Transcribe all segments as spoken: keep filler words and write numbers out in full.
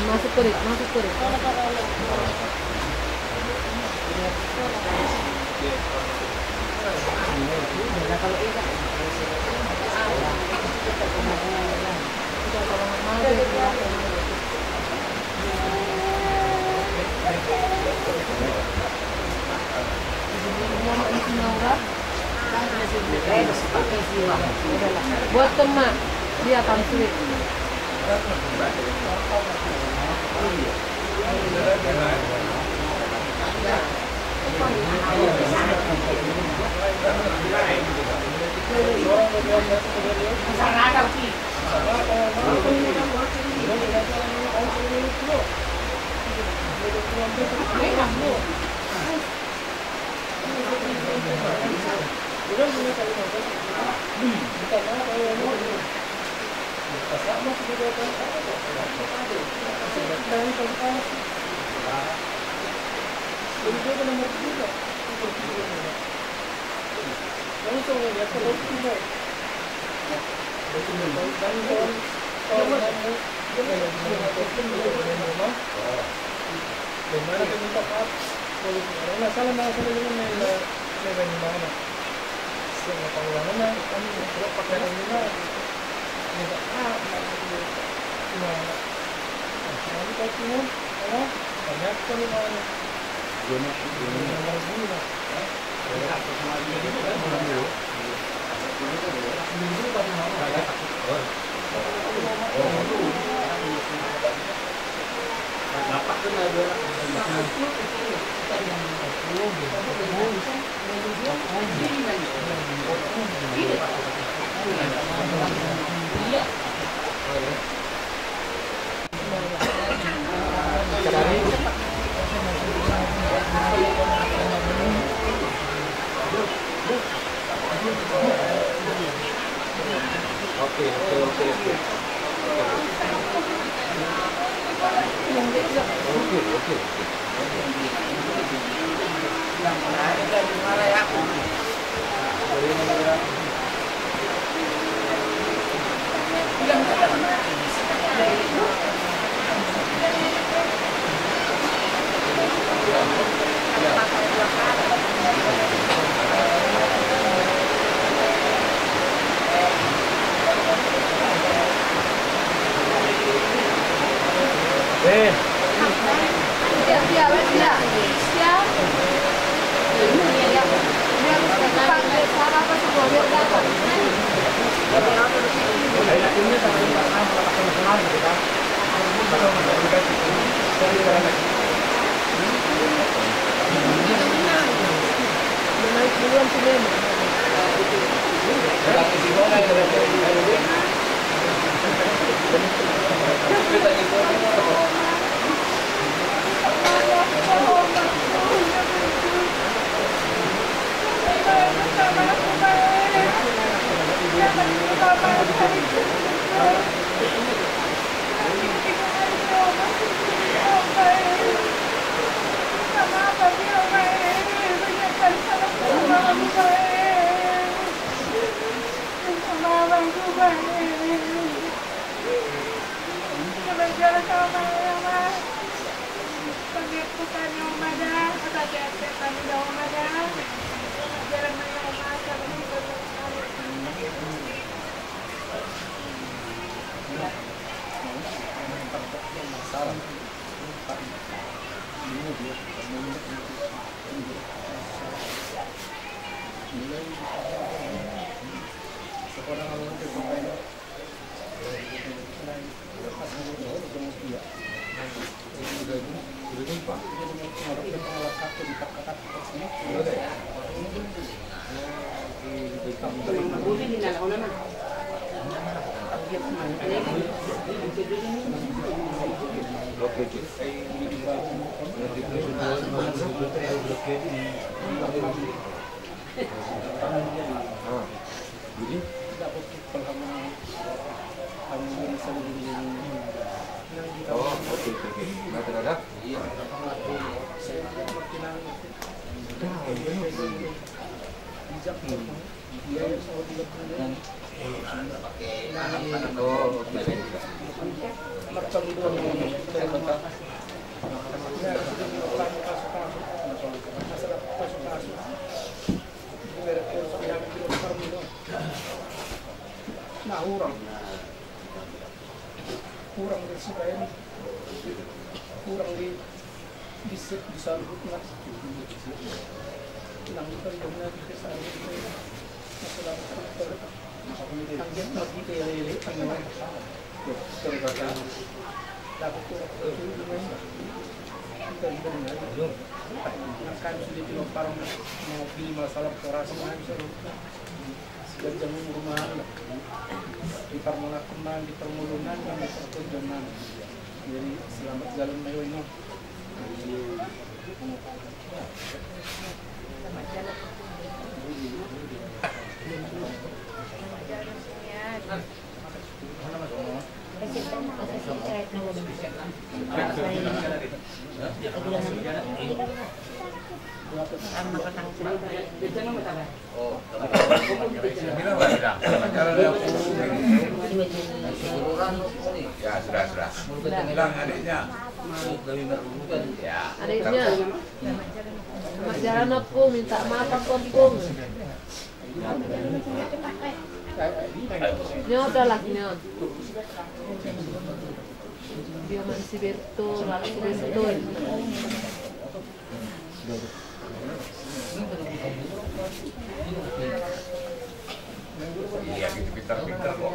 Masuk kulit, masuk kulit. Buat teman dia tamsulit. Oke, oke, oke, oke. Oke, oke, oke. Oh, oke, oke, oke. Nah, terhadap? Iya. Oh, oke. Nah, hurang. Hurang di Sibaen. Hurang di, di, di saluhutna. Nang di parianna di saluhutna. Masalah dokter. Anggiat mati ke lele, anu. Dokter kata. Dapat dokter itu, anu. Kita di mana? Nah, kan sudah dipilih mau pilih masalah perasaan, anu, sudah. Jadi jangan rumah, di parmalakuman, di parmulunan, dan di partonjonan. Jadi selamat jalan, Mayo, ino. Ya, sudah, sudah. Bilang adiknya. Ya. Adiknya. Selamat jalan, Ompung. Minta maaf, Ompung. Ini udah lah, ini. Dia masih Berto, lalu si Berto. Iya, gitu, pintar-pintar kok.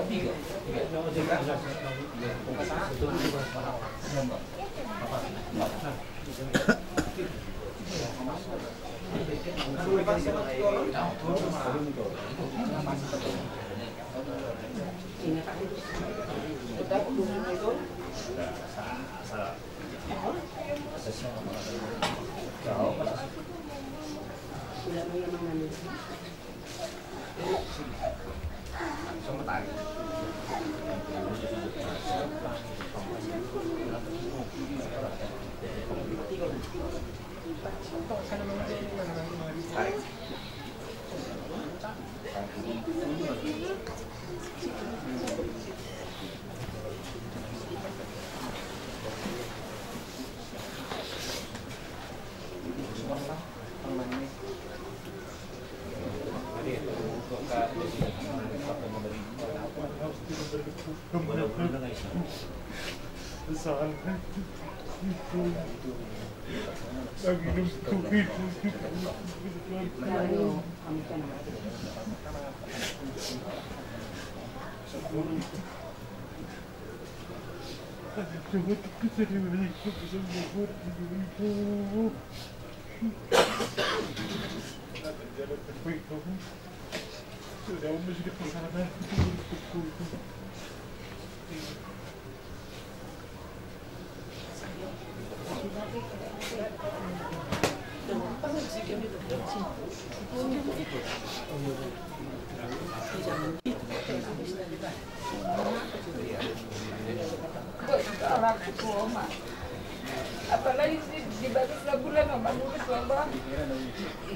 Apalagi di, di bagas na bulan, Oma, muruk, Oma.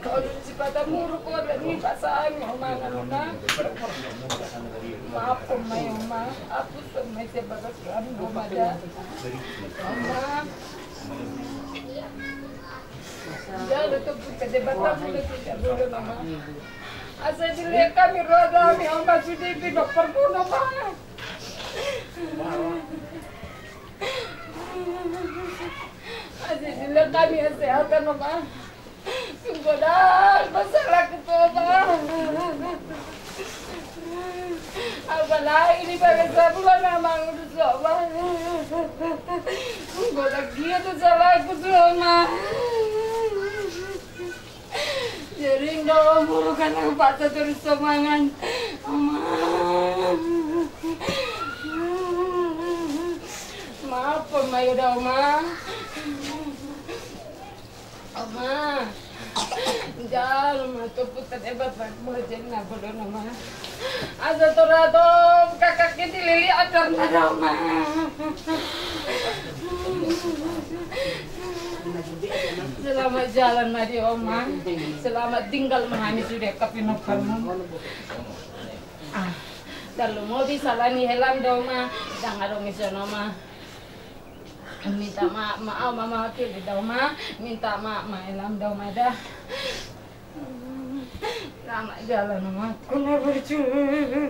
Olo sipata muruk, Oma, ni pasahan, Oma, Oma. Maaf, Oma, Oma. Hapus, Oma, isi bagas na bulan, Oma, da. Oma. Jalo tu pute de batamu de tidak boleh, Oma. Asa dilehon hami roha nami, Oma, sude pe dokter pun, Oma. Asa dilehon hami kesehatan, Oma. Godang do salahku tu, Oma. Apalagi di bagas na bulan, Oma, mangudut, Oma. Godang dia tu salahku tu, Oma. Jadi nda muruk, kan, ahu paksa terus so mangan, Oma. Maaf, Oma, ya da, Oma. Oma, jalo ma tu pute de batamu, jadi na bolon, Oma. Asa tor ahu tu kakak i dilili adarna da, Oma. Selamat jalan ma di, Oma. Selamat tinggal ma hami sude, kapinomparmu. Ah, dalu mo bisa lani helam da, Oma. Ndang adong ison, Oma. Minta maaf ma, Oma, mawakili da, Oma. Minta maaf ma helam da, Oma, da. Selamat jalan, Oma. Ku na berjuang.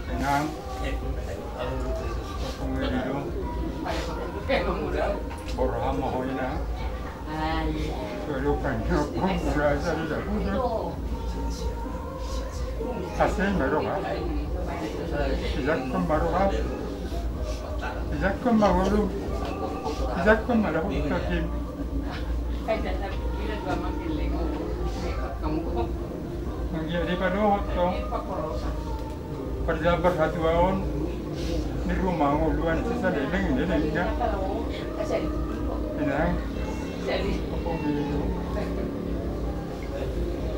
Inang. Borha ma ho, Inang. Ai. Sori, panyo pun berasa di dapur. Kasih baru, ha? Sejak kembaru, ha? Sejak kembaru. Sejak kembaru, ha? Mangiak di padohot, tong. Parjabar hatuaon ni ruma ngoluan si Saleleng, dia dia. Inang.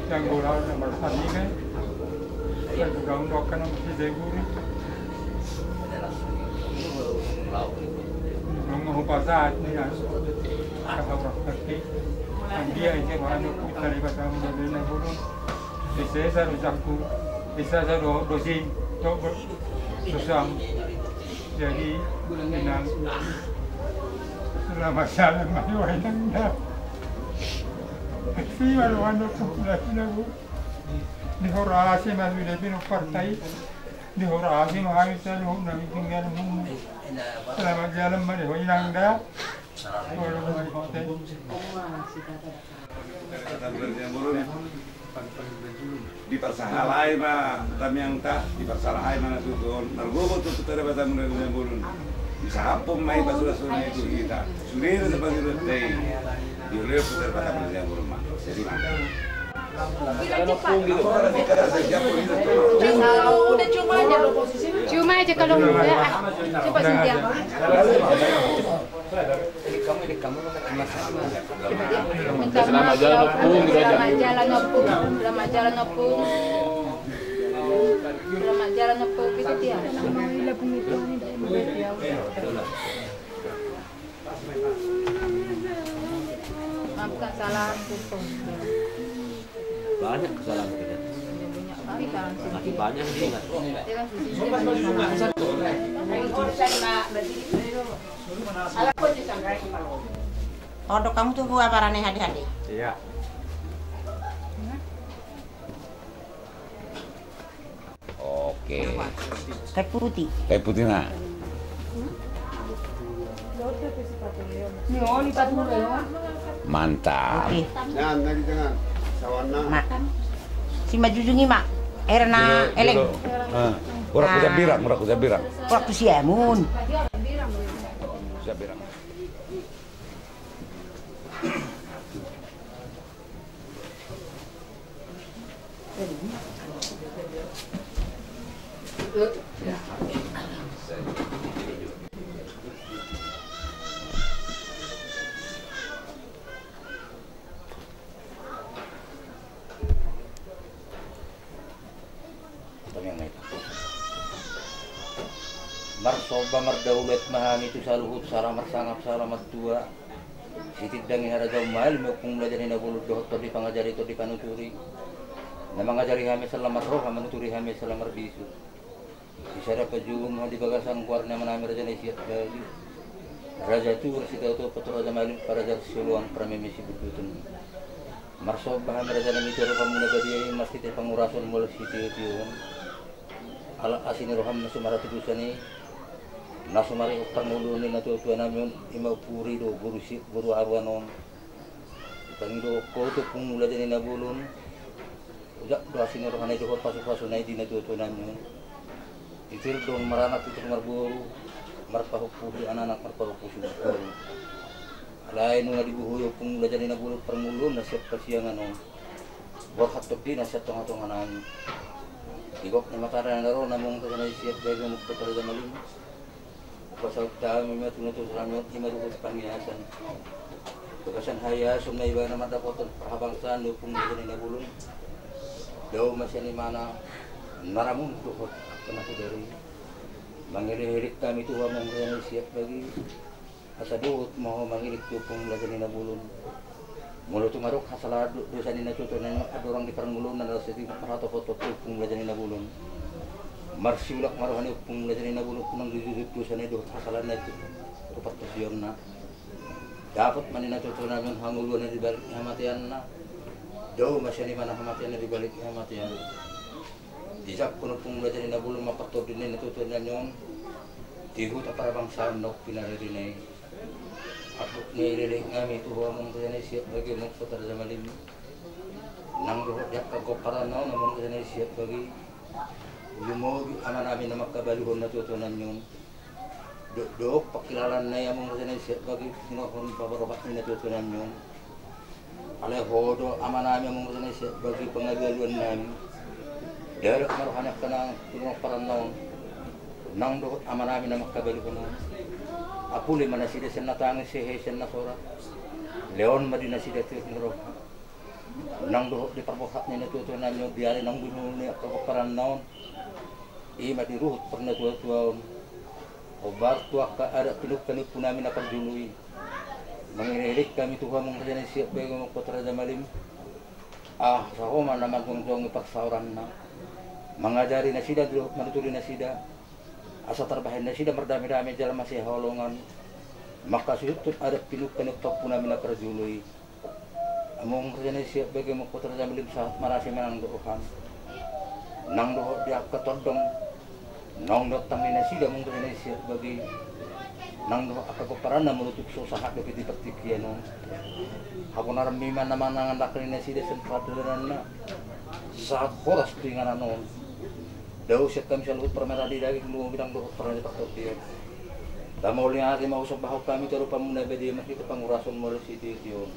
Yang golau na marhani kan. Kan golau dokan si Jeguri. Nunggu hupasaat ni kan. Kata orang kaki. Anggia ise rohana puta di basa muda bena burung. Ise sa dosaku, ise sa do dosin, do dosam. Jadi inang, selamat jalan ma di wainang da. Siwa rohana puta di bena burung. Di horasi ma sudah bina partai. Di horasi ma habis ada hona tinggal hona. Selamat jalan ma di wainang da. Diparsahalai ma tamiangta, diparsahalai ma na tutu on, margogo tu Debata mulai mulai bolon. Disahaphon ma i pasu-pasu na i tu hita. Sude na sapasu na i. Dioloi tu Debata mulai mulai bolon ma. Jadi ma. Udah cium aja. Cium aja kalau udah, ah. Coba sentuh. Minta maaf, selamat jalan, Ompung, gitu aja. Selamat jalan, Ompung. Selamat jalan, Ompung. Selamat jalan, Ompung, gitu dia. Maafkan kesalahan, Ompung. Banyak kesalahan kita. Masih banyak sih, Mas. Tondok hamu tu hua barani hade-hade. Iya. Oke. Kain putih. Kain putih na. Mantap. Oke. Nah, lagi dengan sawana. Ma. Si majujungi ma. Erna eleng. Ora ku sabirang, ora ku sabirang. Ora ku siamun. Sabirang. Marsomba mardaulat ma hami tu saluhut, sala marsangap sala martua. Sitindangi harajaon ma i ma Ompung Raja ni Nabolon dohot tondi pangajari tondi panuturi. Na mangajari hami sala marroha, manuturi hami sala marbisuk. Di sada pajuhum ma di bagasan goar ni amanami Raja ni Siat Bagi. Raja Tuan Sitaoto, Patu Raja Malim, Parajar Sioloan, Parameme Sibundutan. Marsomba hami Raja nami tu adopanmu na badia i, marhite pangurason molo sitio-tion. Ala asi ni roham na so marhatudosan i, na so marihut parngoluon ni natuatua nami on, i ma Ompu Rido, boru si, boru Aruan on. Tangido ho tu Ompung Raja ni Nabolon. Ojak do asi ni rohana i dohot pasupasuna i di natuatua nami on. Titir do maranak, titir marboru, marpahompu di anak, marpahompu di boru. Alai nunga dibuhoi Ompung Raja ni Nabolon parngoluon na sian parsiangan on. Borhat tondina sian tongatonga nami. Di gok ni matana na ro na Amang Raja ni Siat Bagi, Ompu Raja Malim. Pasahat hami ma tu natuatua nami on, i ma ruhut pangiasan. Bagasan haiason na ibana mandapothon parhabangsaan ni Ompung Raja ni Nabolon. Dao ma sian ibana na ramun dohot angka na hudari. Mangelek-elek hami tu ho Amang Raja ni Siat Bagi. Asa dohot ma ho mangelek tu Ompung Raja ni Nabolon. Molo tung adong hasala do-, dosa ni natuatua nami on andorang di parngoluonna, na laos i parhatopothon tu Ompung Raja ni Nabolon. Marsiulak ma roha ni Ompung Raja ni Nabolon, unang dijujut dosana i dohot hasalana i tu, tu partosionna. Dapot ma ni natuatua nami on hangoluan na di balik ni hamateanna. Dao ma sian ibana hamatean na di balik ni hamatean. Dijangkon Ompung Raja ni Nabolon ma partondi ni natuatua nami on. Di huta parhabangsaon na umpinan ni rinai. Atik ni leleng hami tu ho Amang Raja ni Siat Bagi, Ompu Raja Malim. Nang dohot di angka pomparanna on Amang Raja ni Siat Bagi. Lumobi amanami na mangkabalihon natuatua nami on. Dokdok pangkilalaanna i Amang Raja ni Siat Bagi, hinorhon paparohak ni natuatua nami on. Alai ho do amanami Amang Raja ni Siat Bagi, pangalualuan nami. Dalan ma roha ni angka na tu pomparanna on. Nang dohot amanami na mangkabalihon on. Apuli ma nasida sian na tangis, hehe sian na sorat. Lehon ma di nasida tiur ni roha. Nang dohot di parborhat ni natuatua nami on, di ari naung binunu ni angka pomparanna on. I ma di ruhut parnatuatuaon. Hombar tu angka adat pinungka ni ompunami na parjolo i. Mangiringiring hami tu Ho, Amang Raja Nasiam, bagimu Amang Raja Malim. Asa Ho ma na manjongjongi parsaoranna, mangajari nasida dohot manuturi nasida, asa tarbahen nasida mardamedame jala masihaholongan, mangkasuhuthon adat pinungka ni ompunami na parjolo i. Amang Raja Nasiam, bagimu Amang Raja Malim, sahat marasi ma nang dohot roham, nang dohot di angka tondong, nang dohot tang ni nasida, Amang Raja Nasiam, bagi nang dohot angka pomparanna, molo tung so sahat dope di partingkian on. Haponaranmi ma na manangan dangka ni nasida sian pardalananna, sahat horas tu inganan on. Dao sian hami saluhut parmaraan ni daging, lumobi nang dohot parmaraan ni partondion. Ba mauliate ma husombahon hami tu adopanmu na badia marhite pangurason molo sititi on.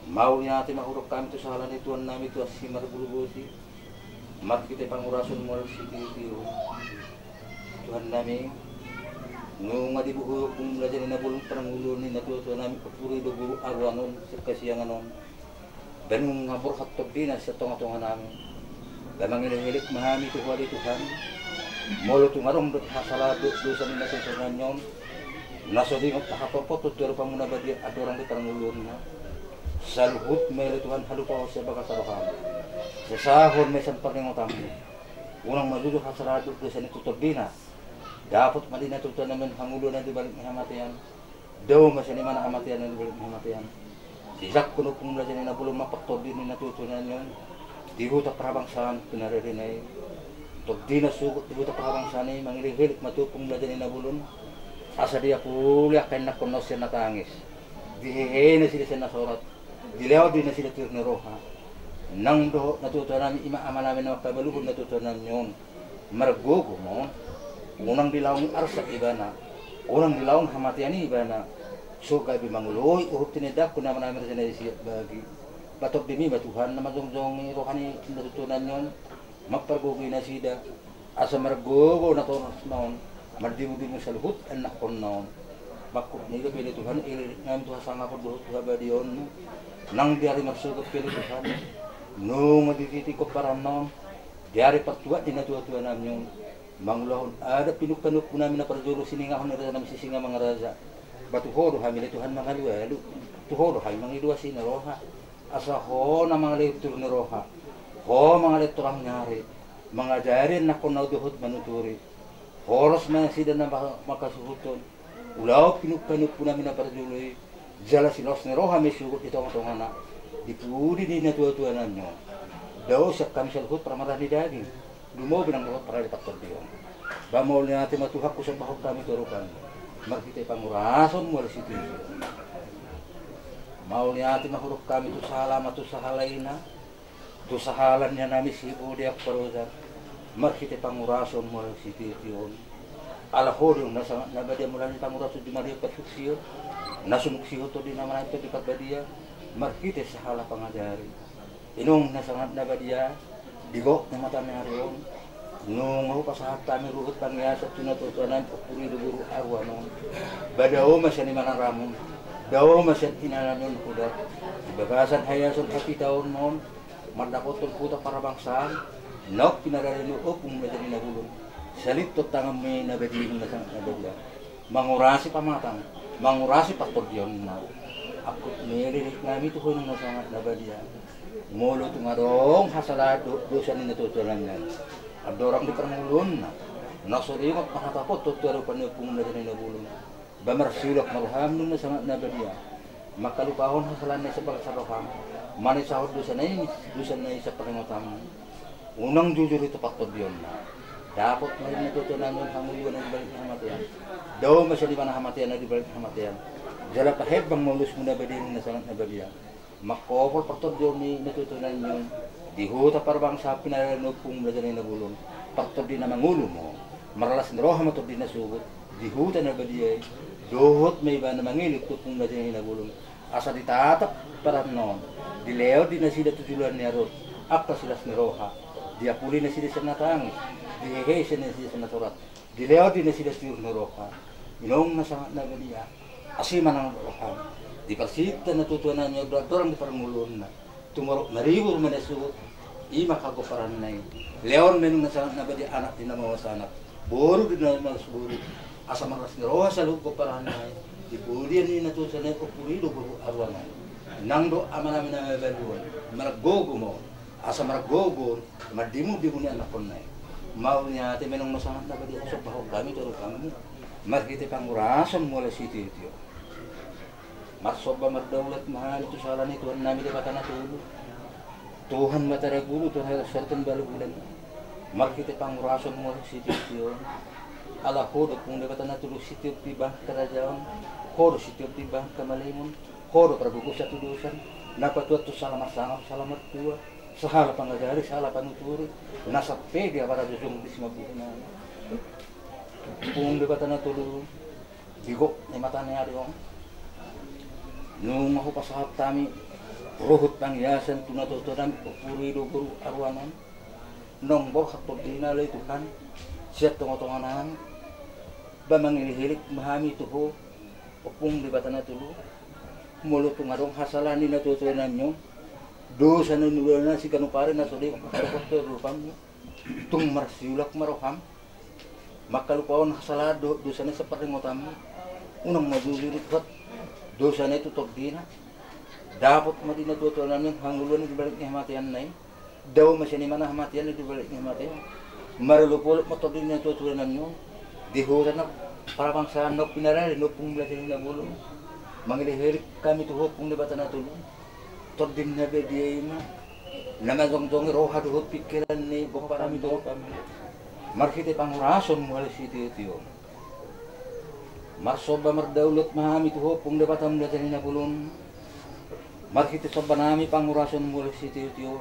Mauliate ma hudok hami tu sahala ni tuannami tu asi margulu bosi, marhite pangurason molo sititi on. Tuhannami, nunga dibuhoi Ompung Raja ni na bolon, parngoluon ni natuatuanami, Ompu Ri Dogu Aruanon, sian hasiangan on. Ba nunga borhat tondina sian tongatonganami. Ba mangelek-elek ma hami tu Ho ale Tuhan, molo tung adong dope hasalahan dohot dosa ni natuatuanami on, na so diingot haporpot tu adopanmu na badia andorang di parngoluonna. Saluhut ma ale Tuhan halupaon sian bagasan roham. Sesahon ma i sian parningotanmu. Unang ma jujur hasalahan dohot dosa ni tu tondina. Dapot ma di natuatuanami on hangoluan na di balik ni hamatean. Dao ma sian ibana hamatean na di balik ni hamatean. Dijangkon Ompung Raja ni na bolon ma partondion ni natuatuanami on di huta parhabangsaan pinarade na i. Tondina sogot di huta parhabangsaan i mangelek-elek ma tu Ompung Raja ni na bolon, asa diapuli angka ianakkonna on sian na tangis, dihehe nasida sian na sorat, dilehon di nasida tiur ni roha. Nang dohot natuatuanami, i ma amanami na mangkabaluhon natuatuanami on. Margogo ma on. Unang dilaongi arsak ibana, unang dilaongi hamatean i ibana. So gabe mangoloi uhum tinindangkon ni amanami Raja Nasiam Bagi. Ba tondimi ma Tuhan na manjongjongi roha ni natuatuanami on, mampargogoi nasida, asa margogo natorasna on, mardimudimu saluhut ianakkonna on. Mangkok ni i dope ale Tuhan, iringiring hami tu hasangapon dohot tu habadiaonmu. Nang di ari marsogot pe ale Tuhan, nunga dititi pomparanna on di ari partuat ni natuatuanami on, mangulahon adat pinungka ni ompunami na parjolo, siningahon ni rajanami Sisingamangaraja. Ba tu Ho do hami ale Tuhan mangalualu, tu Ho do hami mangido asi ni roha. Asa Ho na mangalehon tiur ni roha, Ho mangalehon torang ni ari, mangajari ianakkonna dohot manuturi. Horas ma nasida na ma-, mangkasuhuthon ulaon pinungka ni ompunami na parjolo i, jala silaos ni roha ma i sogot di tongatongana, di pudi ni natuatuanami on. Dao sian hami saluhut parmaraan ni daging, lumobi nang dohot parmaraan ni partondion. Ba mauliate ma Tuhan husombahon hami tu adopanmu marhite pangurason molo sititi on. Mauliate ma hudok hami tu sahala ama, tu sahala ina, tu sahala ni inanami si Bodia Amparozan, marhite pangurason molo sititi on. Ala Ho do na sangap na badia, molo ni pangurason di maria parsuksian, na sumuk si Ho tondi na manang Tondi Parbadia, marhite sahala pangajari. I nunga na sangap na badia, di gok ni mata ni ari on, nunga hupasahat hami ruhut pangiasan tu natuatuanami Ompu Ri Dogu Aruanon. Ba dao ma sian ibana ramon, dao ma sian inanami on hudar, di bagasan haiason hapitaon on, mandapothon huta parhabangsaan naung pinarade ni Ompung Raja ni na bolon. Salithon tanganmi na badia, nunga na sangap na badia, mangurasi pamatang, mangurasi partondionna. Angkup ma i ale Tuhan nami tu Ho, nunga na sangap na badia, molo tung adong hasalahan dohot dosa ni natuatuanami on andorang di parngoluonna, na so diingot marhatapothon tu adopan ni Ompung Raja ni na bolon, ba marsiulak ma roham, nunga na sangap na badia, mangkalupahon hasalahanna i sian bagasan roham, manisahon dosana i, dosana i sian parningotanmu. Unang jujur i tu partondionna. Dapot ma i natuatuanami on hangoluan na di balik ni hamatean. Dao ma sian ibana hamatean na di balik ni hamatean. Jala pahembang ma ulusmu na badia, nunga na sangap na badia, mangkopol partondion ni natuatuanami on di huta parbangsaan pinarade ni Ompung Raja ni na bolon. Partondi na mangolu ma on, marlas ni roha ma tondi na sogot di huta na badia i. Dohot ma ibana mangelek tu Ompung Raja ni na bolon, asa ditatap pomparanna on, dilehon di nasida tu joloan ni ari on angka silas ni roha, diapuli nasida sian na tangis, dihehe sian nasida sian na sorat, dilehon di nasida tiur ni roha. I nunga na sangap na badia, asi ma nang roham. Di parsinta natuatuanami on andorang di parngoluonna, tumorop maribur ma na sogot, i ma angka pomparanna i. Lehon ma i, nunga na sangap na badia, anak di na mamuas anak, boru di na mamuas boru, asa marlas ni roha saluhut pomparanna i. Di pudian ni natuatua nai, ompung i do boru Aruanon. Nang do amanami na mabalu on, margogo ma on. Asa margogo mandimudimu ni anakkonna i. Mauliate ma, naung na sangat na badia husombahon hami tu adopanmu marhite pangurason mula sitiotio. Marsomba mardaulat ma hami tu sala ni Tuhannami Debata Natolu, Tuhan Matara Guru, Tuhan Hera Sorton Balu Bulan, marhite pangurason mula sitiotio. Ala Ho do, ompung Debata Natolu, sitiop di bangka rajaon, Ho do sitiop di bangka malimon, Ho do pargogo satudosan, na patuat tu sala marsangap sala martua, sahala pangajari sahala panuturi, na sampe di haparajojong di simabuhuna. Ompung Debata Natolu, di gok ni mata ni ari on, nunga hupasahat hami ruhut pangiasan tu natuatuanami, ompung i do boru Aruanon. Naung borhat tondina ale Tuhan sian tongatonganami. Ba mangilihilih ma hami tu Ho, ompung Debata Natolu, molo tung adong hasalahan ni natuatuanami on, dosa na niulana siganup ari na so denggan hupasahat tu adopanmu, tung marsiulak ma roham mangkalupahon hasalahan dohot dosa na saparingotanmu. Unang ma jujur i Tuhan dosana i tu tondina. Dapot ma di natuatuanami hangoluan di balik ni hamateanna i. Dao ma sian ibana hamatean i di balik ni hamatean. Marolopolop ma tondi ni natuatuanami on di hita na parabangsa na pinarade ni ompung Raja Hinabolon. Mangilihilih hami tu Ho, ompung Debata Natolu, tondim na badia i ma na manjongjongi roha dohot pingkiran ni bompanami tu adopanmu marhite pangurason mula sitiotio. Marsomba mardaulat ma hami tu Ho, ompung Debata Mulajadi Nabolon, marhite sombanami pangurason mula sitiotio.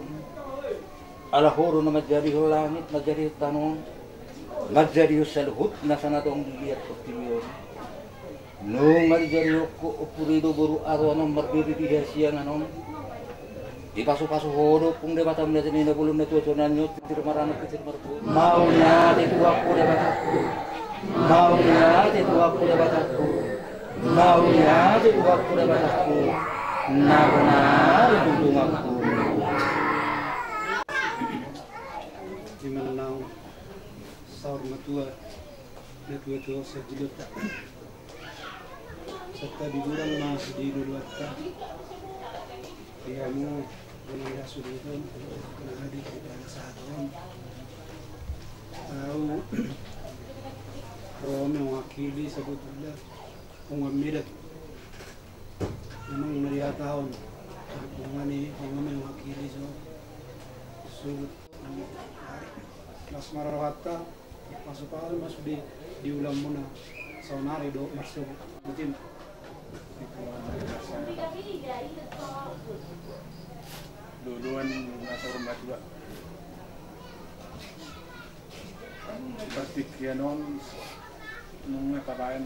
Ala Ho do na manjadihon langit, manjadihon tano on, manjadihon saluhut nasa na adong di liat portibi on. Nunga dijadihon Ho, ompung i do boru Aruanon, mardiri di hasiangan on. Dipasupasu Ho do, ompung Debata Mulajadi Nabolon, natuatuanami on, titir maranak titir marboru. Mauliate Tuhanku Debatangku. Mauliate Tuhanku Debatangku. Mauliate Tuhanku Debatangku. Na bonar tuntunganku. Di mana naung saur matua natuatua sajilotta. Santa di gurang ma di luluatta. Di hamu, di na sude on, na hadir di panasahaton. Au ro mewakili sebetulna punguan Medan. Memang na dihatahon punguan i, punguan mewakili so, so, las ma rohanta. Pasupasu ma sude di ulaonmuna saonari dohot marsogot. Botima. Loloan na saur matua. Partingkian on nunga tabaen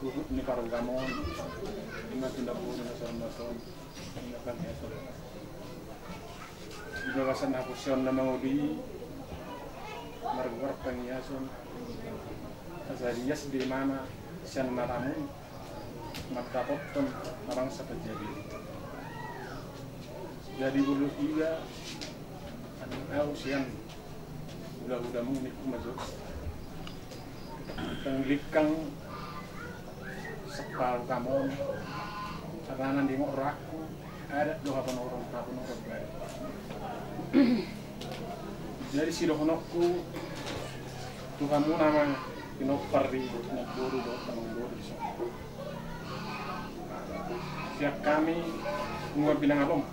huhut ni parugamo on. Ima tindak buru na saur matua on. Ima kan ya saur. Di bagasan haporseaon na mangolu i margoar pangiason. Asa diias be imana sian matamu mandapothon na bangsa panjadi. Jadi ulos iba annon au sian hulahulamu ningku ma jo. Panglingkang sepalu kamon. Arana di ngok rohangku. Adat do haponoron, haponoron baru. Jadi sidohononku tu hamuna ma pinompar ni namboru dohot namboru di son. Sian hami nunga binangalom.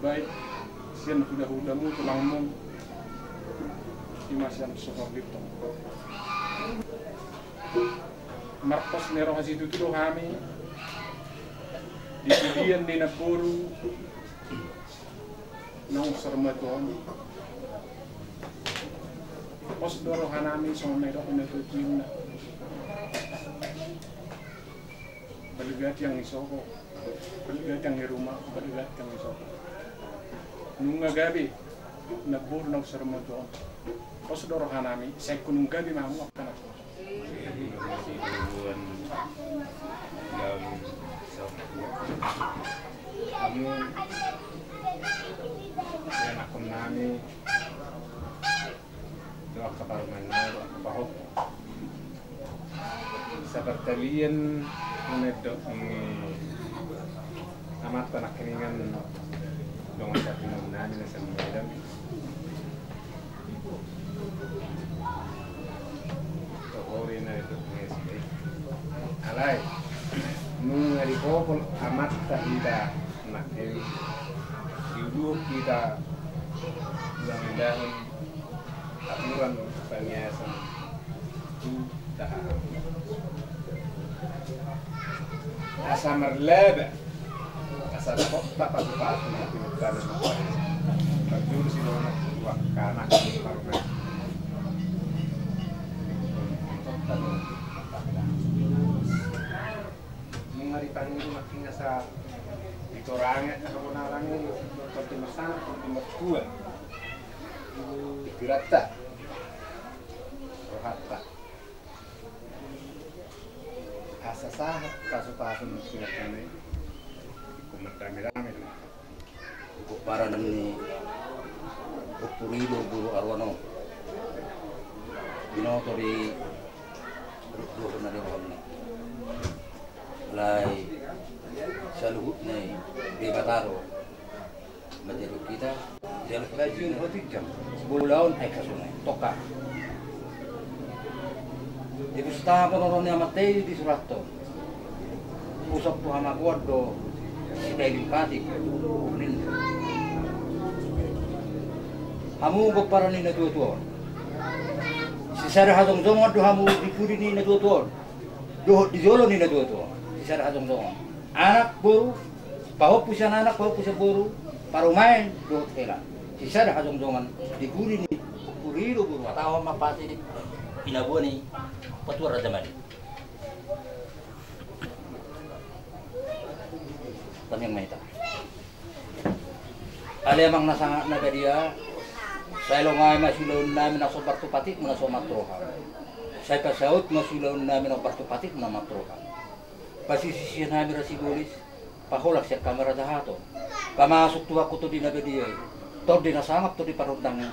Baik sian hulahulamu, tulangmu, ima sian Sohor Lintong. Marpos ni roha situtu do hami di pudian ni namboru naung saur matua on. Pos do rohanami songon na didok ni natuatua. Balga tiang ni sopo, balga tiang ni ruma, balga tiang ni sopo. Nunga gabe namboru naung saur matua on. Pos do rohanami, sai nunga gabe ma hamu angka na. Jadi, hubungan dalam satu kami, ya, nakon nami, doa kabar main, doa kabar hobi. Salian na mandok ni amanta nangkiningan dongan satinon nami na sian Medan. Tohori na mandok ni S P. Alai nunga dipopol amanta hita nangkin, diuluhon hita undang-undangan, aturan pangiasan tu tahaon. Asa marlaba, asa dapot pasu-pasu na pinutana. Parjolo sidongan tu angka anak parna. Nunga dipangido nangkin asa ditorang angka bonaran i, tondi marsanak, tondi martua. Pingkiranta, rohanta. Asa sahat pasu-pasu na pinutana i, ingkon mardame-dame do. Pomparan ni Ompu Rido boru Aruan on. Binoto di rukduhon na di rohana. Alai saluhutna i Debata do manjalo hita. Jala bagian hoti jam. Bolaon aek sasonai. Toka. Dipustahon on ni amanta i disurathon. Pusok tu hamagoan do sitailing patik ninna. Hamu pomparan ni natua-tua on. Sisada hajongjongan do hamu di pudi ni natua-tua on. Dohot di jolo ni natua-tua on. Sisada hajongjongan. Anak boru, pahompu sian anak, pahompu sian boru, parumaen dohot hela. Sisada hajongjongan di pudi ni Ompu Rido boru Aruan. Taon ma pati di pinabuan ni patuan Raja Mali. Tangiang ma hita. Ale Amang na sangap na badia, sai longai ma siulaon nami na so ombar tu patikmu na so mat roha. Sai pasaut ma siulaon nami na ombar tu patikmu na mat roha. Pasisi sian hami ra sibolis, paholang sian hami ra jahaton. Pamasuk tu angka tondi na badia i, tondi na sangap, tondi parondang i.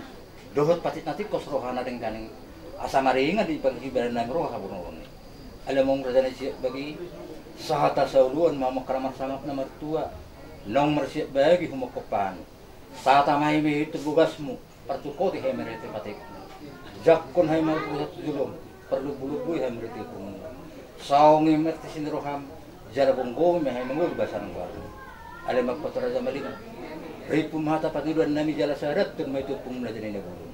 Dohot patik na tingkos roha na denggan i, asa maringan di pangkibaran nami roha haburungon i. Ale Amang raja na siap bagi, sahat hasaoloan ma hamu angka na marsangap na martua, naung marsiap bagi humongkop hami. Sata ma hami tu bogasmu, parturkoti hami marhite patikmu. Jangkon hami marpusat tu jolom, parlombu-lombui hami marhite punguan. Saongi ma martisi ni roham, jala gomgomi ma hami mangolu basa ni goarmu. Ale Amang patuan Raja Mali, rimpu ma hata pangidoan nami jala sadathon ma i tu Ompung na jadi na bolon.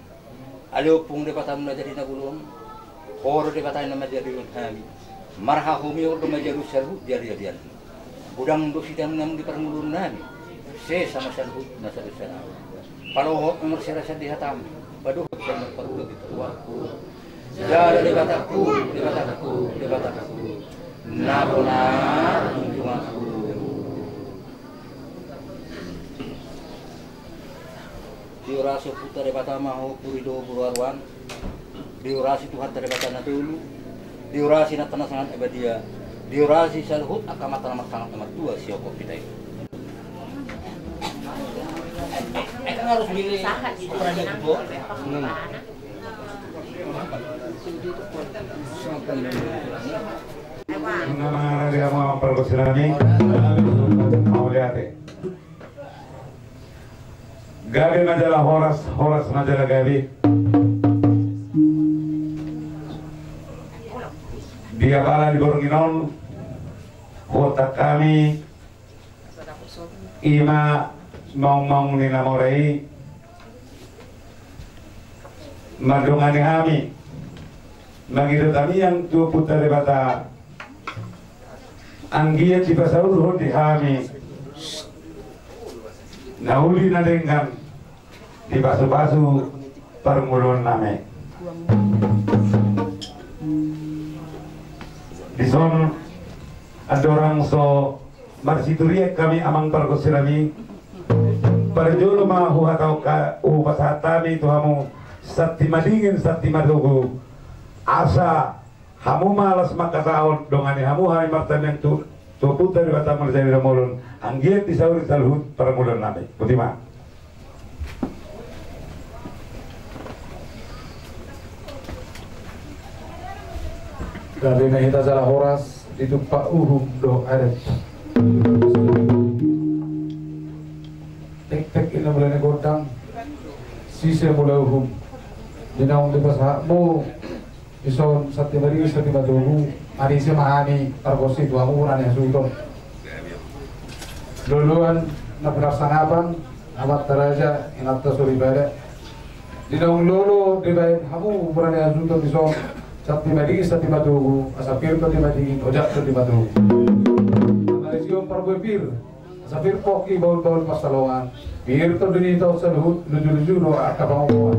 Ale Ompung Debatam na jadi na bolon, Ho do Debata na manjadihon hami. Marhahomion do manjalo saluhut jala jadian. Godang do sitam namun di parngoluon nami. Sesa ma saluhut na sadosa nami. Palohot ma marsiarasan di hatam. Padohot ma marparula di tuaku. Jala Debatangku, Debatangku, Debatangku, na bona tuntunganku. Diorasi Ompunta Debata ma ho Ompu Rido boru Aruan. Diorasi Tuhanta Debata na tolu. Diorasi Inanta na sangap na badia. Diorasi saluhut angka amanta na marsangap na martua sihongkop hita i. Nunga mangarade hamu amang pargonsi nami. Mauliate. Gabe ma jala horas, horas ma jala gabe. Di apala di borngin on, huontang hami, ima maung-maung ni na mora i, mandongani hami, mangido tangiang tu Ompunta Debata, anggiat dipasaulhon di hami na uli na denggan di pasu-pasu parngoluon nami. Dison andorang so marsiturian hami amang pargonsi nami, parjolo ma huhatahon, hupasahat hami tu hamu santi madingin santi matogu, asa hamu ma las mangkatahon, dongani hamu hami martangiang tu, tu Ompunta Debata na jadi na bolon, anggiat disauri saluhut parngoluon nami. Botima. Gabe ma hita jala horas, ditumpak uhum dohot adat. Tektek i na mula ni gondang, sise mula uhum. Di naung dipasahatmu dison, santi madingin santi matogu, manise ma hami pargonsi tu hamu na hasuhuton. Loloan na pinarsangapan, amanta raja, inanta soripada. Di naung lolo dibaen hamu mura ni hasuhuton dison, santi madingin santi matogu, asa pir tondi madingin, ojak tondi matogu. Marisi on parbue pir, asa pir pongki bahulbahul pansalongan, pir tondi ni taon saluhut, lujuluju do angka pangomoan.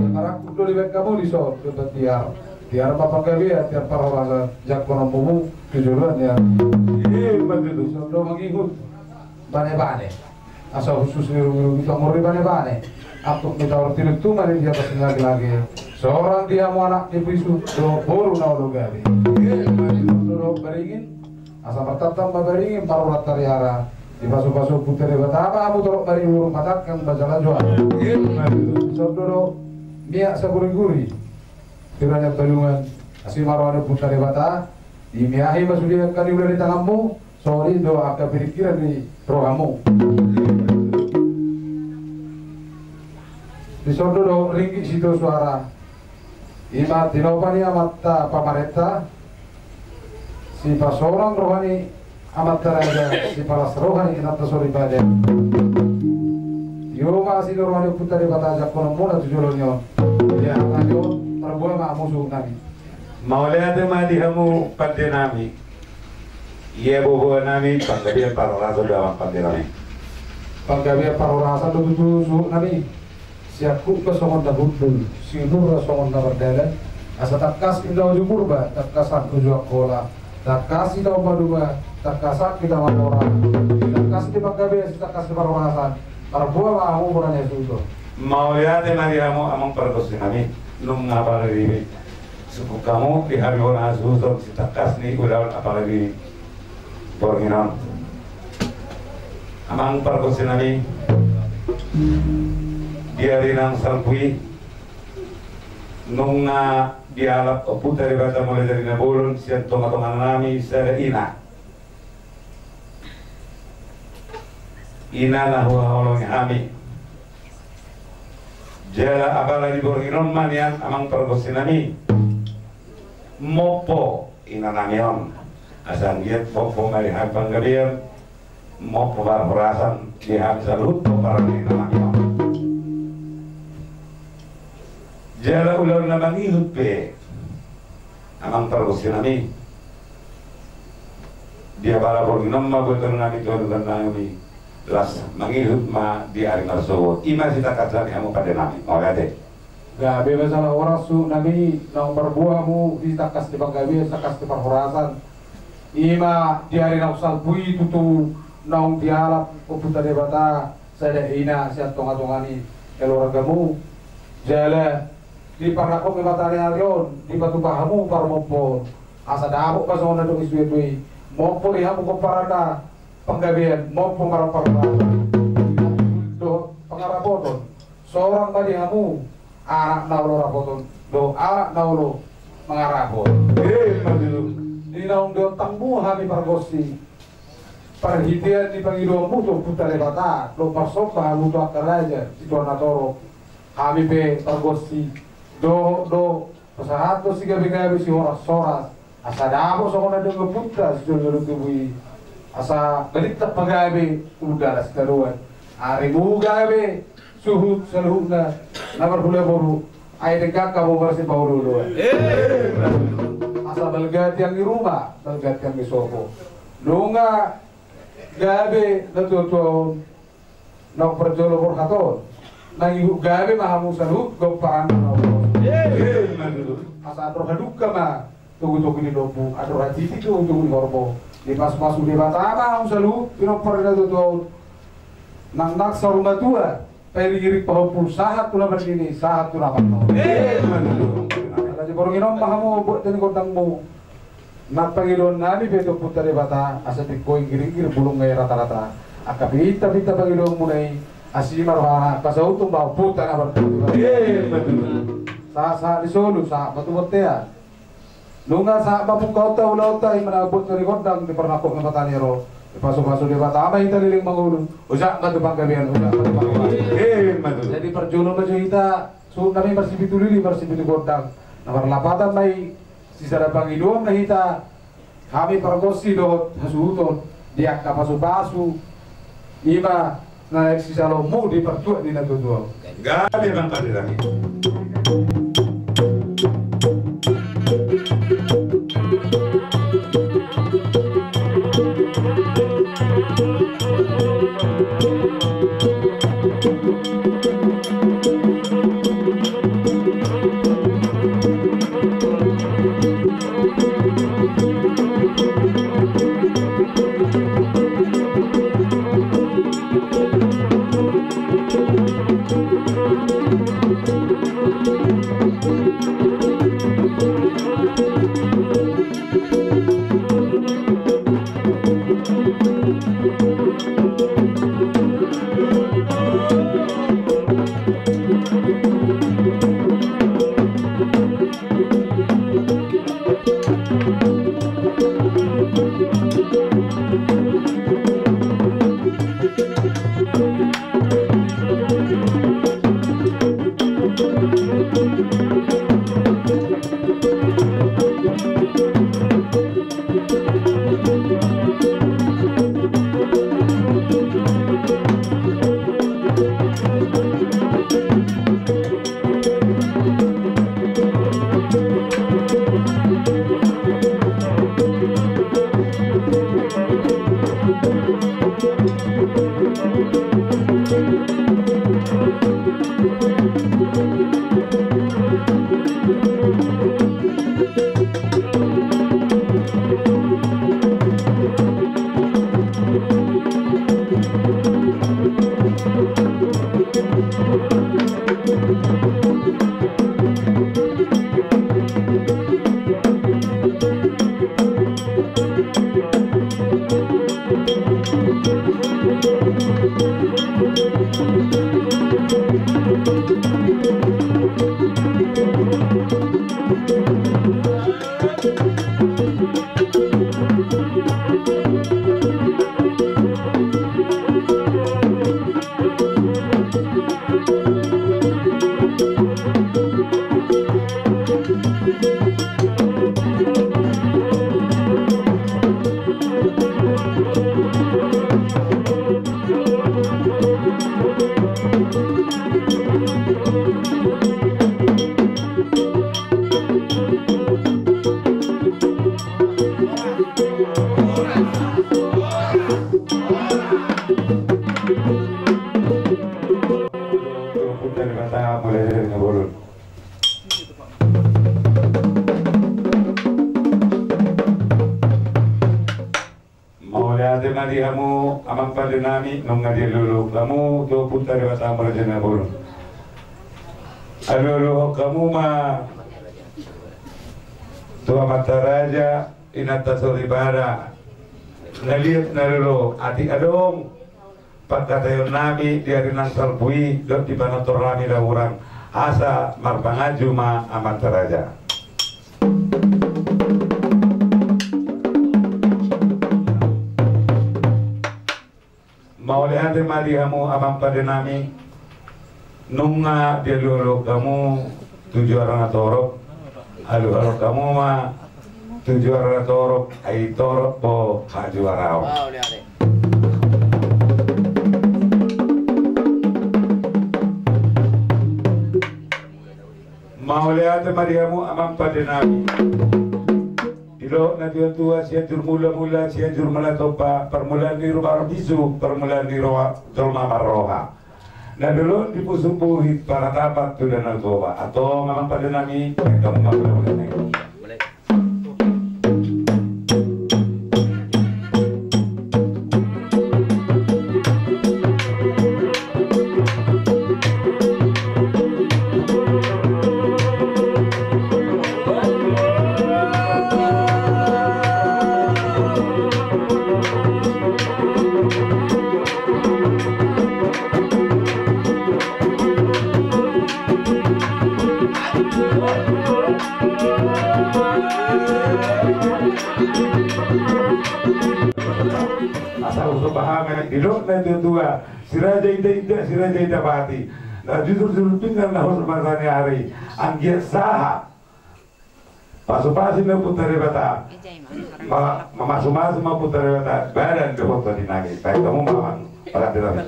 Ia marangkup do dibaen hamu dison, dohot tiar. Tiar ma panggabean, tiar parhorasan, jangkon hamu tu joloan ni ari. Ima tutu. Dison do mangihut banebane. Asa hushus ni rugirugi tu anggur ni banebane. Angkup ni taor tinuntuman ni dia pas ni lagilagi. Sorang di hamu anak ni bisuk dohot boru na olo gabe. Ima tutu. Dohot baringin. Asa martantan ma baringin parurat tariara. Dipasupasu Ompunta Debata ma hamu torop baringin, burung matangkang bajala juara. Ima tutu. Dison do miak saguringguri. Tiranya balungan. Asi ma roha ni Ompunta Debata. Dimiahi ma sude angka ni ula ni tanganmu. Sori do angka pingkiran ni rohamu. Dison do dohot ringgit sitio suara. Ima tinopa ni amanta pamarenta. Sipasorang roha ni amanta raja, sipalas roha ni inanta soripada. Tio ma asi do roha ni Ompunta Debata jangkononmuna tu joloan ni on. Ia hata ni on, tarboa ma hamu suhut nami. Mauliate ma di hamu pande nami. Ia boboa nami panggabean parhorasan do amang pande nami. Panggabean parhorasan do tutu suhut nami. Siangkup ma songon na hundul, sinur ma songon na mardalan. Asa tangkas inna uju Purba, tangkasan uju Angkola. Tangkas hita on maduma, tangkasan hita mamora. Tangkas di panggabean, tangkas di parhorasan. Marboa ma hamu mura ni hasuhuton. Mauliate ma di hamu amang pargonsi nami. Nunga pala ribe. Sungkun hamu di hami mura ni hasuhuton sitangkas ni ulaon apala di borngin on. Amang pargonsi nami, di ari naung salpu i nunga dialap Ompunta Debata mulai dari na bolon sian tongatonga nami sada ina. Ina na huhaholongi hami. Jala apala di borngin on ma nian amang pargonsi nami. Mompo ina nami on. Asa anggiat mompo ma di hami panggabean, mompo parhorasan di hami saluhut pomparan ni ina nami on. Jala ulaon na mangihut pe amang pargonsi nami. Di apala borngin on ma buaton nami tu adopan nami. Las mangihut ma di ari marsogot. Ima sitangkas nami hamu pande nami. Mauliate. Gabe ma jala horas suhut nami, naung marboa hamu di tangkas ni panggabean, tangkas ni parhorasan. Ima di ari naung salpu i tutu naung dialap Ompunta Debata sada ina sian tongatonga ni keluargamu. Jala di parnangkok ni mata ni ari on dipatupa hamu parmompoon. Asa dapot ma songon na didok ni sude tutu i, mompo di hamu pomparanna panggabean, mompo ma parhorasan dohot pangarapoton. Sorang ma di hamu anak na olo rapoton dohot anak na olo mangarapot. Ima tutu. Di naung diontangmu hami pargonsi, parhitean ni pangidoanmu tu Ompunta Debata dohot parsomba hamu tu angka raja, situa na torop. Hami pe pargonsi dohot do pasahathon sigabegabe, sihorashoras, asa dapot songon na didok ni ompunta sijolojolo tubu i. Asa balintang ma gabe tu hundul na sitadoan. Arimu gabe suhut saluhutna na marhula boru. Ai denggan hamu marsipaolooloan. Asa balga tiang ni ruma, balga tiang ni sopo. Nunga gabe natuatua on, naung parjolo borhat on, mangihut gabe ma hamu saluhut pomparanna na olo. Asa andor hadungka ma togutogu ni lombu, andor hatiti togutogu ni horbo. Dipasupasu Debata ma hamu saluhut pinompar ni natuatua on. Nangnang saur matua, pairingiring pahompu sahat tu na marnini, sahat tu na marnono. Ala di borngin on ma hamu mambuat hata ni gondangmu. Nang pangidoan nami pe tu Ompunta Debata asa tingko inggiringgir bulung na i ratarata. Angka pintapinta pangidoanmuna i, asi ma rohana pasahathon ma Ompunta na martua. Sahat sahat ni solu, sahat ma tu bontean. Nunga sahat ma pungkaonta, ulaonta, i ma na mambuat hami gondang di parnangkok ni mata ni ro. Dipasupasu Debata ma hita leleng mangolu. Ojak ma tu panggabean, ojak ma tu panggabean. Emma tutu. Jadi parjolo ma jo hita, suhut nami marsipitu lili, marsipitu gondang. Na marlapatan ma i, sisada pangidoan ma hita, hami pargonsi dohot hasuhuton, di angka pasupasu, i ma na naeng sisaloonmu di partuat ni natuatua. Gabe ma pande nami. Mauliate ma di hamu amang pande nami, nunga dialualuhon hamu tu Ompunta Debata Mulajadi Nabolon. Alualuhon hamu ma tu amanta raja, inanta soripada, na liat na lolo, atik adong pangkataion nami di ari naung salpu i dohot di panortor nami na hurang, asa marpanganju ma amanta raja. Mauliate ma di hamu amang pande nami, nunga dialualuhon hamu tu juara na torop, alualuhon hamu ma tu juara na torop, ai torop do hajuaraon. Mauliate ma di hamu amang pande nami. Didok natuatua, Sianjur Mulamula, Sianjur Mala Tompa, parmulaan ni roha marbisu, parmulaan ni roha jolma marroha. Na dolo di Pusuk Buhit, paratapan tu Danau Toba. Antong amang pande nami, baen hamu ma mula-mula nai. Asa usop hami, didok na tua-tua, si raja inda-inda, si raja inda pati. Na jujur-jujur pinggan na hos masa ni ari. Anggiat sahat pasu-pasu ma Ompunta Debata. Ma, mamasu-masu ma Ompunta Debata badan dohot boti nami. Baik, hamu ma amang. Paranti nami.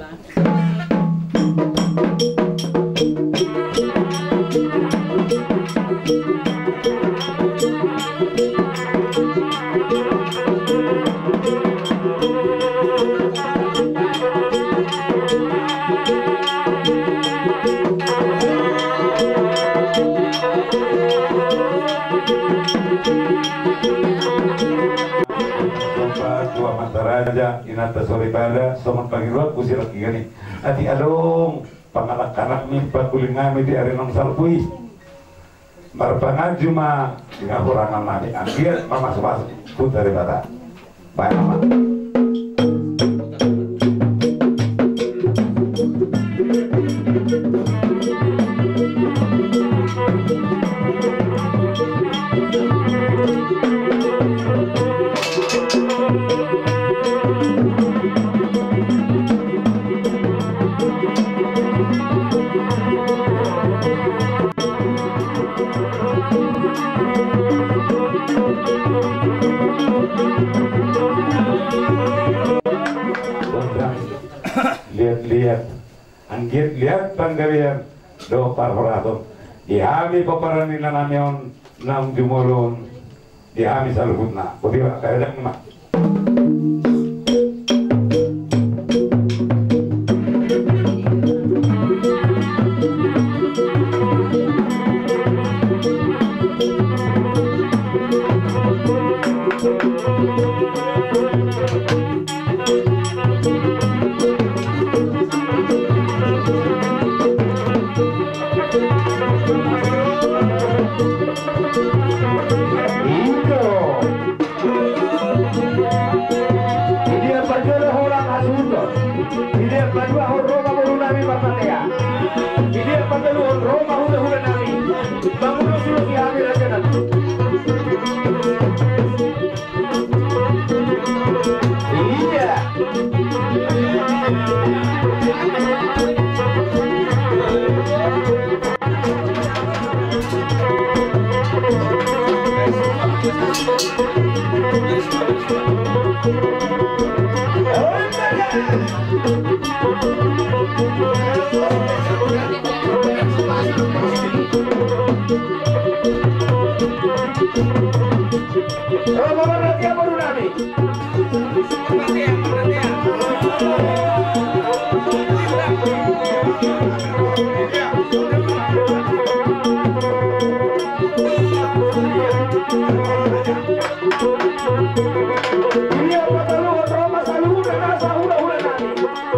Somba tu amanta raja, inanta soripada, songon pangidoanku si ranggingan i. Atik adong pangalangkalangmi, pangkulinganmi di ari naung salpu i. Marpanganju ma di hahurangan nami, anggiat mamasu-masu Ompunta Debata. Baik, amang. Liat-liat, anggiat liat panggabean dohot parhorasan di hami pomparan ni inanami on naung jumolo on. Di hami saluhutna. Boti ma, karejo ma. Ido. Di dia parjolo holan hasuhuton. Di dia paduahon ro ma boru nami marpatea. Di dia pateluhon ro ma hulahula nami. Mangulosi-ulosi hami raja nami. Iya.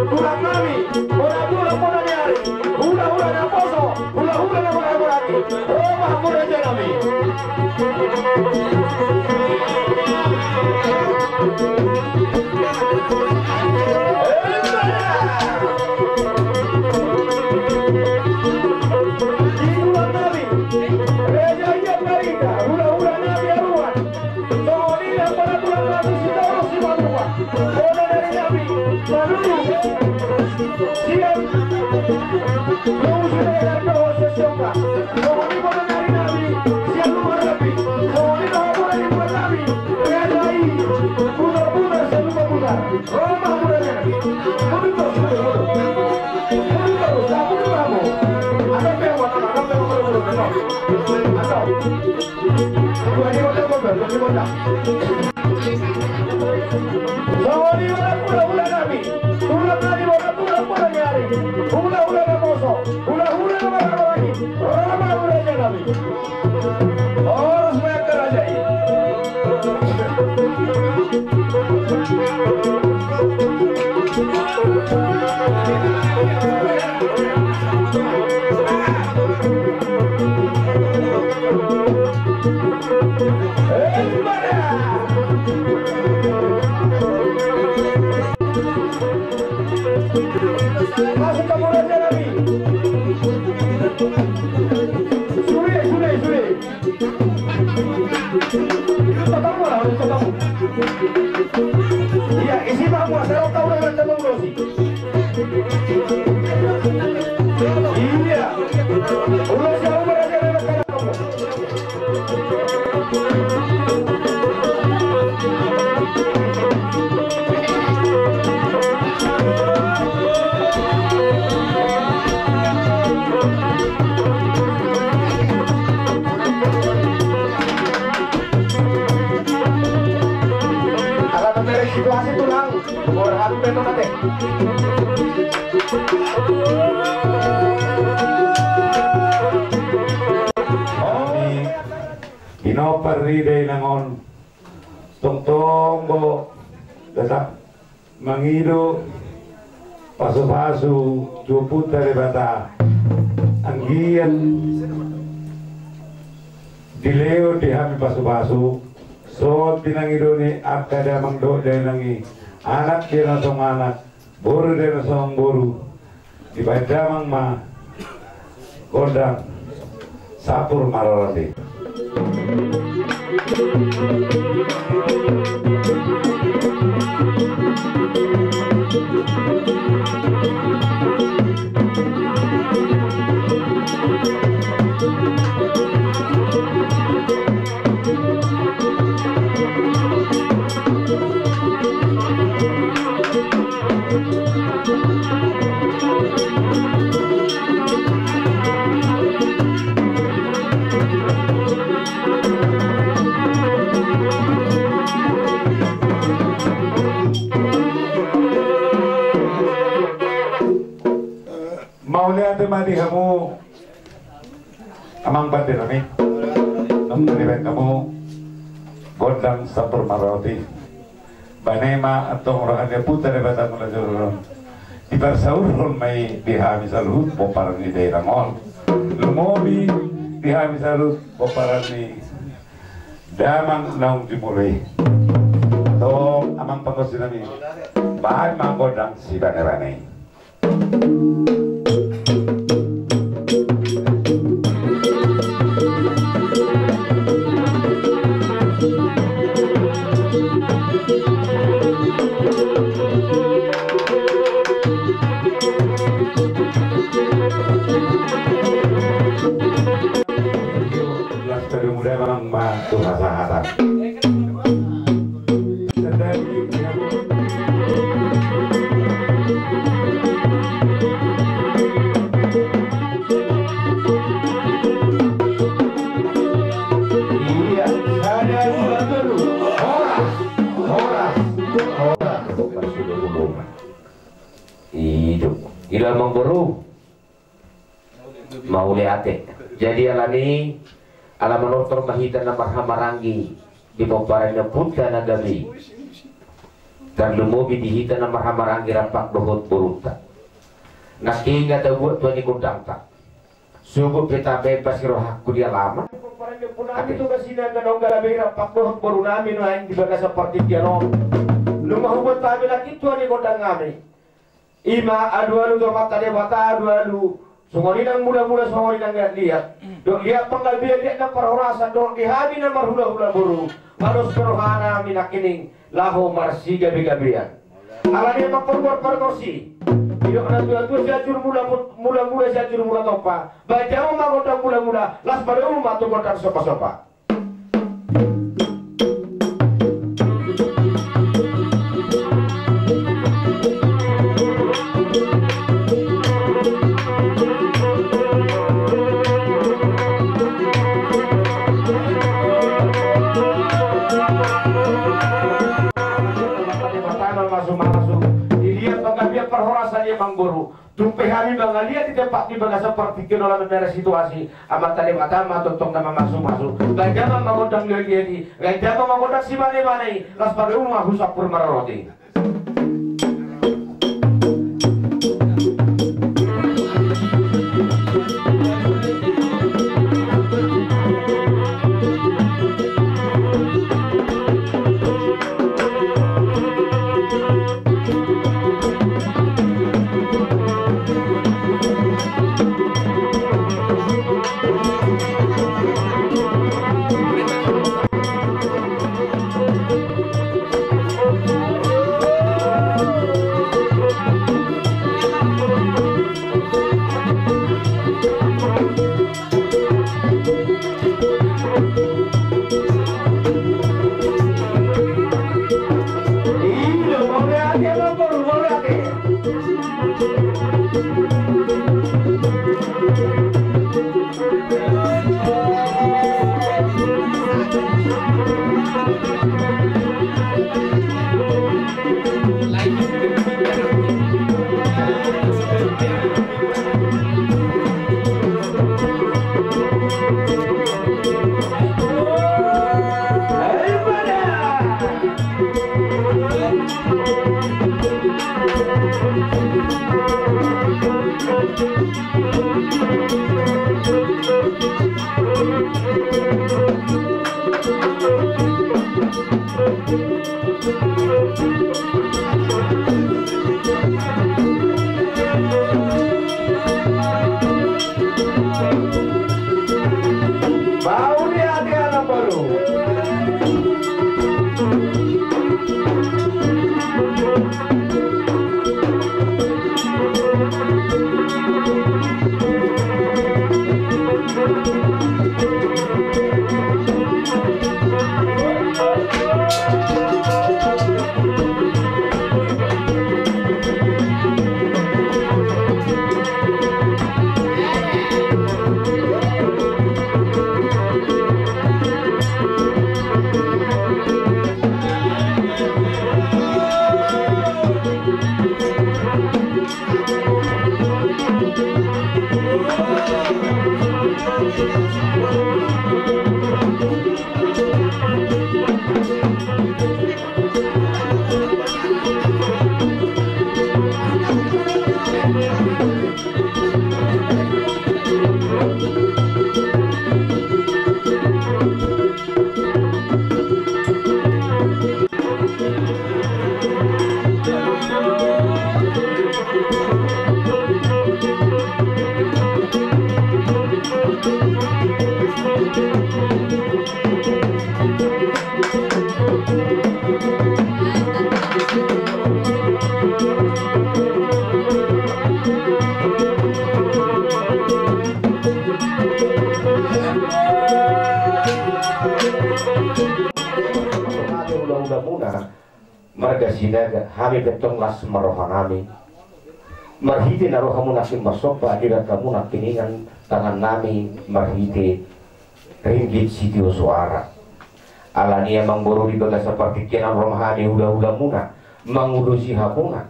Tulang nami, bona tulang, bona ni ari, hulahula na poso, hulahula na manghaholongi, ro ma hamu raja nami. Di tulang nami, raja i Ambarita, hulahula nami Aruan. Songon i nang bona tulang nami Sitaru Simanjuntak. Bona ni ari nami Manurung. Sian Luhut Siregar dohot Siahaan. Songon i bona ni ari nami Siahaan Lumajang. Songon i dohot bona ni ari nami raja i Putar-putar Siahaan Lumajang. Ro ma hamu raja nami. Mundur, mundur, mundur. Mundur, mundur. Mundur, mundur. Angkat pe hamu, angkat pe hamu, mundur, mundur. Angkat. Songon i ma hulahula nami, tulang nami, bona tulang, bona ni ari, hulahula na poso, hulahula na manghaholongi, ro ma hamu raja nami. Horas ma angka raja i. Masuk ke mulut dia, Nabi. Sulit, sulit, sulit. Itu tak tahu lah, itu tak tahu. Ia, isi ma hamu, asa ro hau do na mangulosi. Ia, ulosi hamu ma raja na. Ala na merek situasi tulang. Borhat pe tu mate. Hami pinompar ni dainang on, tongtong do hita mangido pasupasu tu Ompunta Debata. Anggiat dilehon di hami pasupasu, songon pinangido ni angka damang dohot dainang i, anak dia na songon anak, boru dia na songon boru, dibahen damang ma gondang sampur marorot i. Mauliate ma di hamu amang pande nami. Nunga dibahen hamu gondang sampur marorot i. Bane ma antong roha ni Ompunta Debata muna jolo on. Diparsaurhon ma i di hami saluhut pomparan ni dainang on. Lumobi di hami saluhut pomparan ni damang naung jumolo i. Antong amang pangossi nami, bahen ma gondang sibanebane i. Las pada muda memang ma tu hasahatan. Iya, sada dua tolu. Horas, horas, horas. Ido. Ila amang boru. Mauliate. Jadi alani, ala manortor ma hita na marhahamaranggi di pomparan ni Ompunta na gabe i, tarlumobi di hita na marhahamaranggi rampak dohot borunta. Nangkin nga tabuat tua ni gondangta. Sugut pe tabaen basi rohangku di alaman. Pomparan ni ompunami tu gasina gabe i rampak dohot borunami nuaeng di bagasan partingkian on. Nunga hubuat hami nangkin tua ni gondang nami. Ima alualu tu Amanta Debata, alualu songon i nang mulamula, songon i nang liatliat. Dohot liat panggabean, liat nang parhorasan, dohot di hami na marhulahula boru, malos pe rohanami nangkining laho marsigabegabean. Alani i amang paruar pargonsi, didok natuatua, Sianjur Mula, mulamula Sianjur Mula Tompa. Bahen damang ma gondang mulamula, laos padomu ma tu gondang sombasomba. Masumasu. Di liat panggabean parhorasan i amang boru. Tung pe hami mangaliat di tempat di bagasan partingkian on, ala mamereng situasi, Amanta Debata ma tongtong na mamasumasu. Bahen damang ma gondang liatliat i, bahen damang ma gondang sibanebane i, laos padomu ma tu sampur marorot i. Mauliate anak boru. Marga Sinaga, hami pe tong las ma rohanami. Marhite na rohamuna nangkin marsomba, didat hamu nangkiningan tangannami marhite ringgit sitio soara. Alani i amang boru, di bagasan partingkian on ro ma hami hulahulamuna mangulosi hamuna,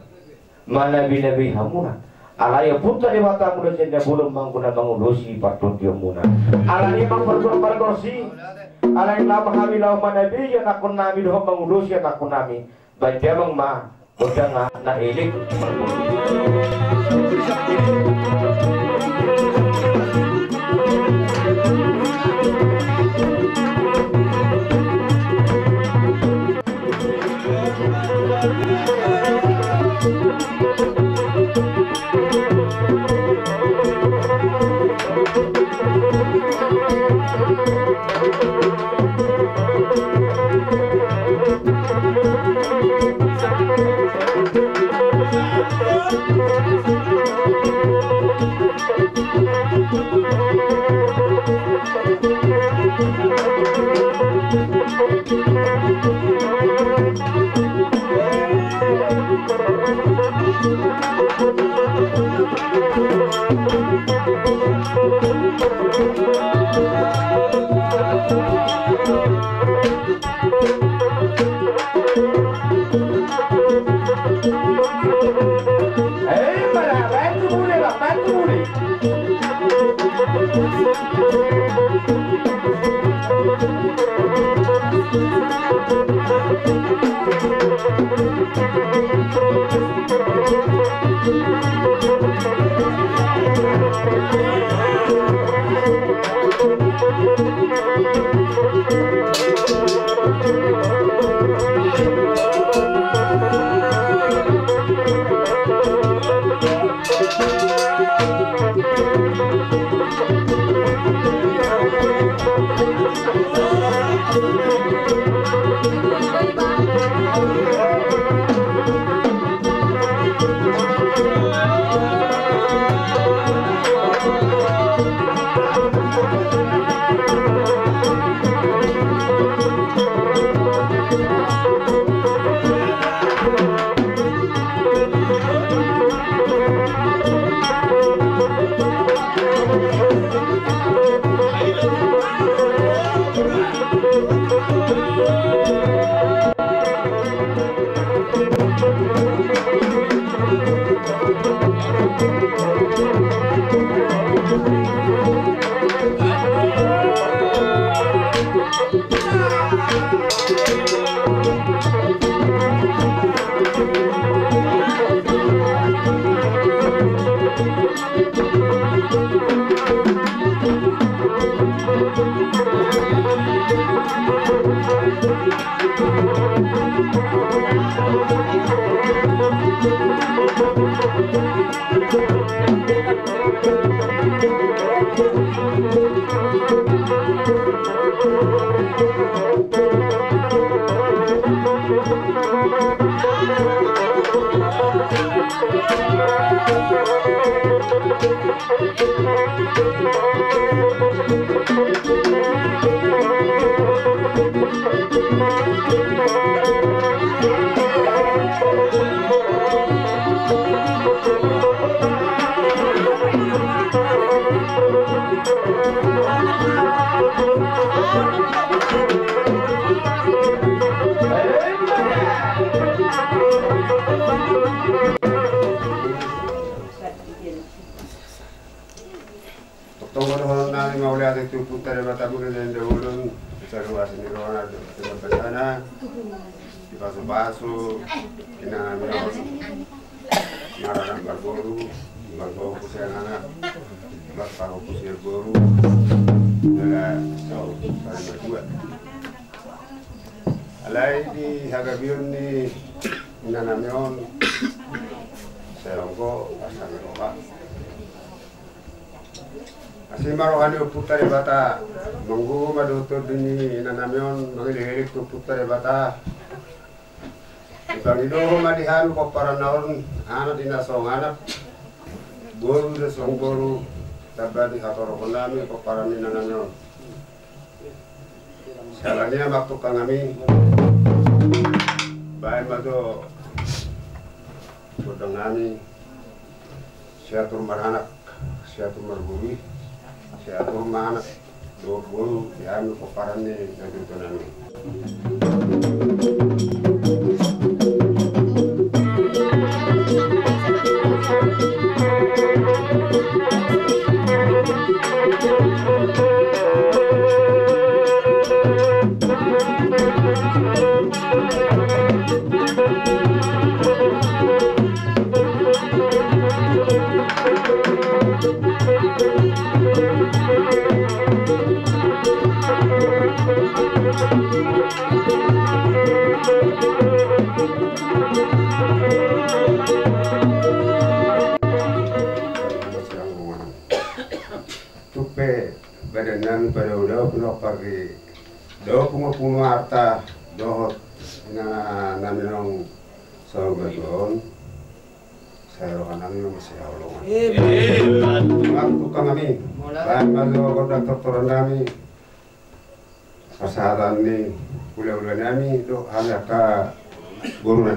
manabinabei hamuna. Alai Ompunta Debata molo sian na bolon ma guna mangulosi partondionmuna. Alani i amang pargonsi, alani laho ma hami laho manabei anakkonnami dohot mangulosi anakkonnami. Baen damang ma gondang na elek. Tongtong do dohonon nami mauliate tu Ompunta Debata, mauliate tu Ompunta Debata, di saluhut asi ni rohana dohot di basana, dipasupasu inang nami on maranak marboru, marboru sian anak, marboru sian boru, jala saur matua. Alai di hagabeon ni inang nami on, sai anggo asa ni roha. Asi ma roha ni Ompunta Debata, manggohi ma dohot tondi ni inang nami on, mangelek-elek tu Ompunta Debata. Dipangido ma di hami pomparanna on, anak di na songon anak, boru di na songon boru, tamba di hatorop nami pomparan ni inang nami on. Siala ni i ma tongtong hami, baen ma jo gondang nami, sai atur maranak, sai atur marboru, sai atur ma anak dohot boru di hami pomparan ni natuatua nami. Tung pe badan nami padaodao, pinompar di dao pungupungu arta dohot inang nami naung saur matua on, sai roha nami ma masihaholongan. Ima tongtong hami, baen ma jo gondang tortoran nami, pasahaton ni hulahula nami dohot hami angka boruna.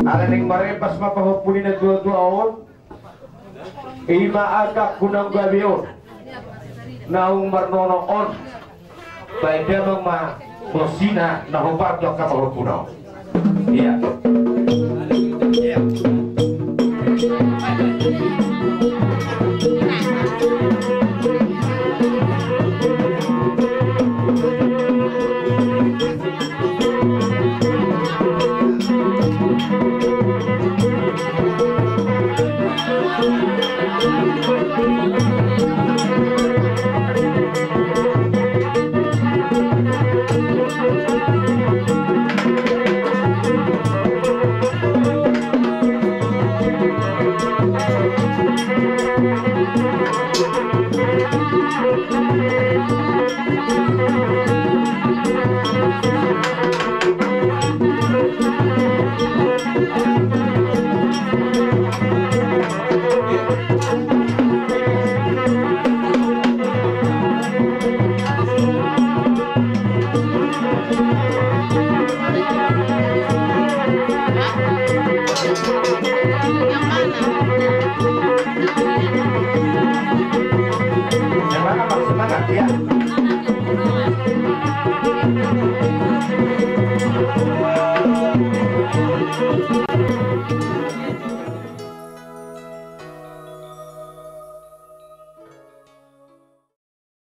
Ala naeng marembas ma pahompu ni na tua-tua on. Ima angka na gabe on, naung marnono on. Baen damang ma bosina na hombar tu angka pahompuna on. Ia.